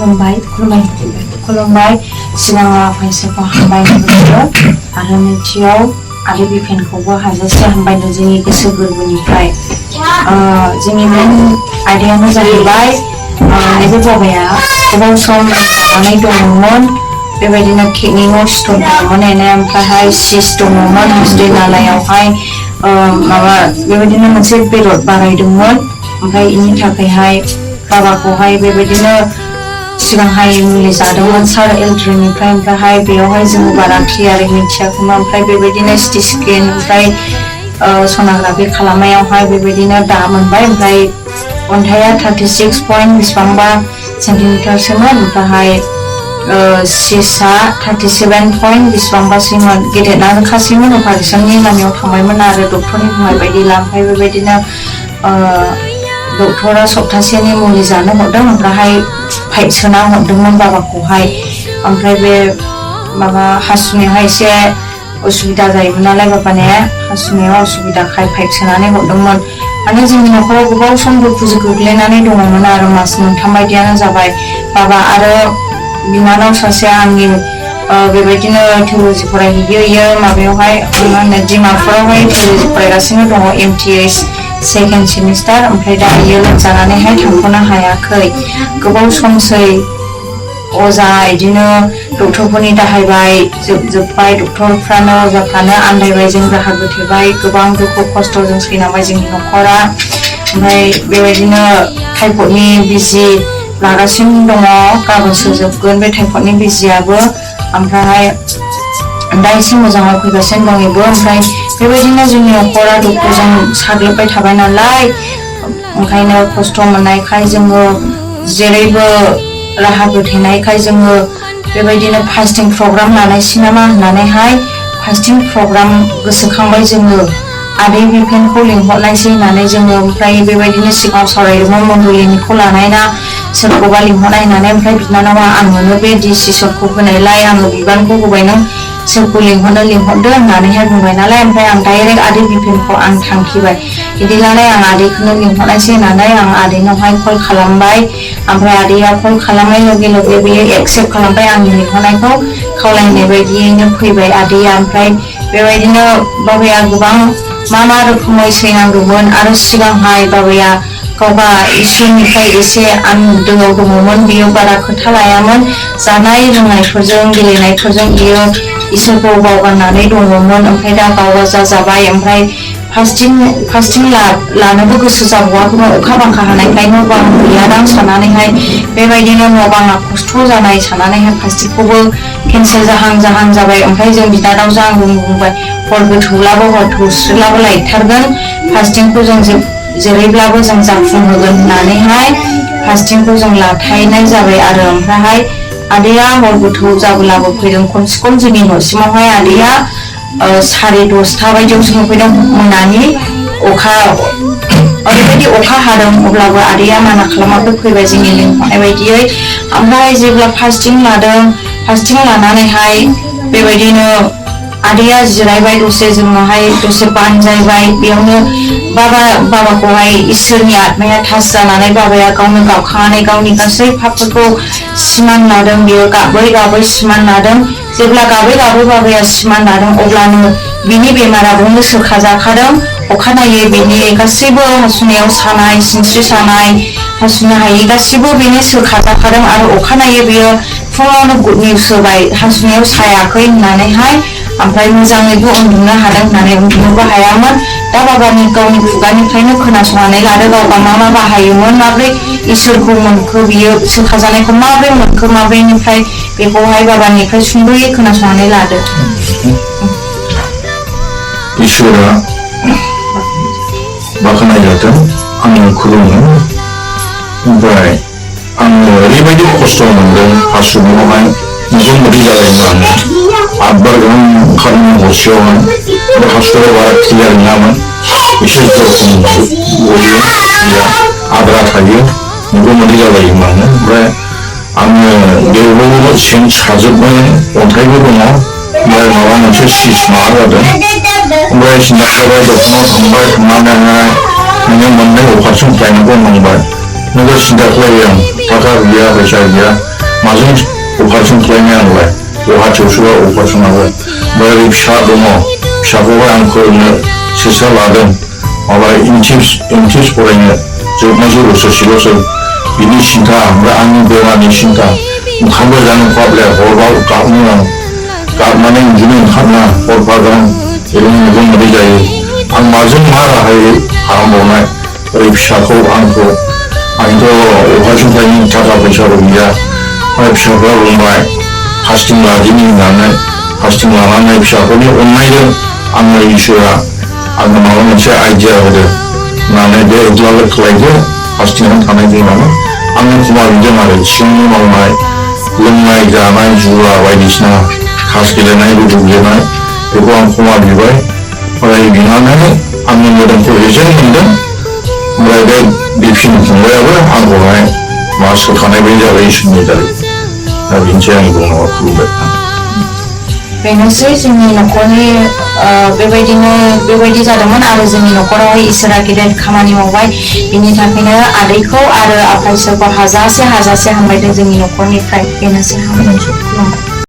खुलुमबाय सिगाङाव फैसाखौ हामबायनो लुबैयो आरो नैथियाव आरो बिफेनखौबो हाजासे हामबायनो जोंनि गोसो गोरबोनिफ्राय जोंनि मेन आयदायानो जाहैबाय नैबे बाबाया गोबाव सम जानानै दङमोन बेबायदिनो किडनियाव स्टन दङमोन ओमफ्रायहाय सिस्ट दङमोन हासुदै नालायावहाय माबा बेबायदिनो मोनसे बेदर बारायदोंमोन ओमफ्राय बेनि थाखायहाय बाबाखौहाय बेबायदिनो सिगांहाय मुलि जादोंमोन सार एल्ड्रिनिफ्राय ओमफ्रायहाय बेयावहाय जोङो बारा क्लियारै मिथियाखैमोन ओमफ्राय बेबायदिनो सिटि स्केन ओमफ्राय सन'ग्राफि खालामनायावहाय बेबायदिनो दा मोनबाय ओमफ्राय अन्थाइया 36 पइन्ट बेसेबांबा सेन्टिमिटारसोमोन ओमफ्रायहाय सिसआ 37 पइन्ट बेसेबांबासोमोन गेदेरनाखासैमोन अपारेसननि लामायाव थांबायमोन आरो डक्टरनि बुंनाय बायदिब्ला ओमफ्राय बेबायदिनो डक्टरा सप्तासेनि मुलि जानो हरदों ओमफ्रायहाय पाइप सोना हरदोंमोन बाबाखौहाय ओमफ्राय बे माबा हासुनायावहाय एसे उसुबिदा जायोमोन नालाय बाबाने हासुनायाव उसुबिदाखाय पाइप सोनानै हरदोंमोन माने जोंनि न'खराव गोबाव सम दुखुजों गोग्लैनानै दङमोन आरो मास मोनथाम बायदियानो जाबाय बाबा आरो बिनानाव सासे आंनि बेबायदिनो थिउल'जि फरायहैयो माबायावहाय मा होनो डिमापुरावहाय थिउल'जि फरायगासिनो दङ MTH सेकेन्ड सेमिस्टार ओमफ्राय दा बियो लोमजानानैहाय थांथ'नो हायाखै गोबाव समसै अजा बिदिनो डक्टरफोरनि दाहायबाय जोबबाय डक्टरफ्रानो अजाफ्रानो आन्दायबाय जों राहा गोथेबाय गोबां दुखु खस्थ'जों सैनांबाय जोंनि न'खरा ओमफ्राय बेबायदिनो टाइफयडनि बिजि लागासिनो दङ गाबोनसो जोबगोन बे टाइफयडनि बिजियाबो ओमफ्राय दा एसे मोजाङाव फैगासिनो दं बेबो ओमफ्राय बेबायदिनो जोंनि न'खरा दुखुजों साग्लोबबाय थाबाय नालाय ओंखायनो खस्थ' मोननायखाय जोङो जेरैबो राहा गोथेनायखाय जोङो बेबायदिनो फास्टिं प्रग्राम लानायसै नामा होननानैहाय फास्टिं प्रग्राम गोसोखांबाय जोङो आदै बिफेनखौ लिंहरनायसै होननानै जोङो ओमफ्राय बेबायदिनो सिगाङाव सावरायदोंमोन मन्डलिनिखौ लानायना सोरखौबा लिंहरनाय होननानै ओमफ्राय बिनानावा आंनो बे डिसिसनखौ होनायलाय आङो बिबानखौ होबाय नों सोरखौ लिंहरदो होननानैहाय बुंबाय नालाय ओमफ्राय आं डाइरेक्ट आदै बिफेनखौ आं थांखिबाय बिदिब्लालाय आं आदैखौनो लिंहरनायसै होननानै आं आदैनावहाय कल खालामबाय ओमफ्राय आदैया कल खालामनाय लोगो लोगो बियो एक्सेप्ट खालामबाय आंनि लिंहरनायखौ खावलायनाय बायदियैनो फैबाय आदैया ओमफ्राय बेबायदिनो बाबाया गोबां मा रोखोमै सैनांदोंमोन आरो सिगांहाय बाबाया गावबा इसोरनिफ्राय एसे आन्दोआव दङमोन बियो बारा खोथा लायामोन जानाय लोंनायफोरजों गेलेनायफोरजों बियो इसोरखौ बावगारनानै दङमोन ओमफ्राय दा गावबा जाबाय ओमफ्राय फास्टिं लानोबो गोसो जाबावाखैमोन अखा बांखा हानायखाय न' बां गैयादां साननानैहाय बेबायदिनो न' बाङा खस्थ' जानाय साननानैहाय फास्टिंखौबो केन्सेल जाहां जाबाय ओमफ्राय जों बिनानावजों आं बुंबाय हर गोथौब्लाबो हर थौस्रिब्लाबो लायथारगोन फास्टिंखौ जों जेरैब्लाबो जों जाफुंहोगोन होननानैहाय फास्टिंखौ जों लाथायनाय जाबाय आरो ओमफ्रायहाय आदैया हर गोथौ जाब्लाबो फैदों खमसे खम जोंनि न'सिमावहाय आदैया 10:30 बायदियावसो मोनफैदों मोनानि अखा ओरैबायदि अखा हादों अब्लाबो आदैया माना खालामाखै फैबाय जोंनि लिंहरनाय बायदियै ओमफ्राय जेब्ला फास्टिं लानानैहाय बेबायदिनो आदैया जिरायबाय दसे जोङोहाय दसे बानजायबाय बेयावनो बाबाखौहाय इसोरनि आत्माया थास जानानै बाबाया गावनो गाबखांनानै गावनि गासै पापफोरखौ सिमान लादों बियो गाबै सिमान लादों जेब्ला गाबै बाबाया सिमान लादों अब्लानो बिनि बेमारा बावनो सोखाजाखादों अखानायै बिनि गासैबो हासुनायाव सानाय सिनस्रि सानाय हासुनो हायै गासैबो बेनि सोखाजाखादों आरो अखानायै बियो फुङावनो गुड निउस होबाय हासुनायाव सायाखै होननानैहाय ओमफ्राय मोजाङैबो उन्दुनो हादों होननानै उन्दुनोबो हायामोन दा बाबानि गावनि खुगानिफ्रायनो खोनासंनानै लादो गावबा मा बाहायोमोन माब्रै इसोरखौ मोनखो बियो सोखाजानायखौ माब्रै मोनखो माब्रैनिफ्राय बेखौहाय बाबानिफ्राय सुंद'यै खोनासंनानै लादो इसोरा बाख्नायजाथों आङो खुलुमो ओमफ्राय आङो ओरैबायदि खस्थ' मोनदों हासुनायावहाय मोदै जालायोमोन आङो आबार गाहाम ओंखारनो हरसेयावहाय बे हासुनायाव बारा क्लियार नङामोन एसे जखम गयो आद्रा थायो मोदै जालायोमोन आङो ओमफ्राय आङो बेवबो सिं साजोबनाय अन्थाइबो दङ ओमफ्राय माबा मोनसे सिस माबा जादों ओमफ्राय सिन्था खालामबाय डक्टरनाव थांबाय थांनानैहाय नोङो मोननै अपारेसन खालामनांगौ होनबाय नोङो सिन्था खालायो आं थाखा गैया फैसा गैया माजों अपारेसन खालामनाय आंलाय गुवाहाटियावसोबा अपारेसन नांगौ ओमफ्राय ओरै फिसा दङ फिसाखौहाय आं फोरोंनो सेस्था लादों माबा एमटिएस फरायनो जोबनाय बोसोरसेल'सो बिनि सिन्था ओमफ्राय आंनि बेमारनि सिन्था ओंखामबो जानो खहाबले हरबाव गाबनो आं गाबनानै उन्दुनो ओंखारना हरफा गाहाम ओरैनो मेगन मोदै जायो आं माजों मा राहायै खालामबावनाय ओरै फिसाखौ आंखौ आंथ' अपारेसन खालामनो थाखा फैसाबो गैया ओमफ्राय फिसाफ्रा बुंबाय फास्टिं लादिनि होननानै फास्टिं लानानै फिसाफोरनि अननायजों आंनो इसोरा आंनो माबा मोनसे आइडिया होदो होननानै बे एक्लाबो खालायदो फास्टिंआव थानाय दिनावनो आंनो खमा बिदों आरो सिंनि मावनाय लोंनाय जानाय जुवा बायदिसिना खास गेलेनाय लुदु गेलेनाय बेखौ आं खमा बिबाय ओमफ्राय बिनानै आंनि मोदोमखौ रेजें मोनदों ओमफ्राय बे बिपिन फंबायाबो आंखौहाय मा सोखानाय बायदि जाबाय इसोरनि दारै दा बेनोसै आंनि बुंनांगौआ खुलुमबाय बेनोसै जोंनि न'खरनि बेबायदि जादोंमोन आरो जोंनि न'खरावहाय इसोरा गेदेर खामानि मावबाय बिनि थाखायनो आदैखौ आरो आफा इसोरखौ हाजासे हामबायदों जोंनि न'खरनिफ्राय बेनोसै हामबायसै खुलुमबाय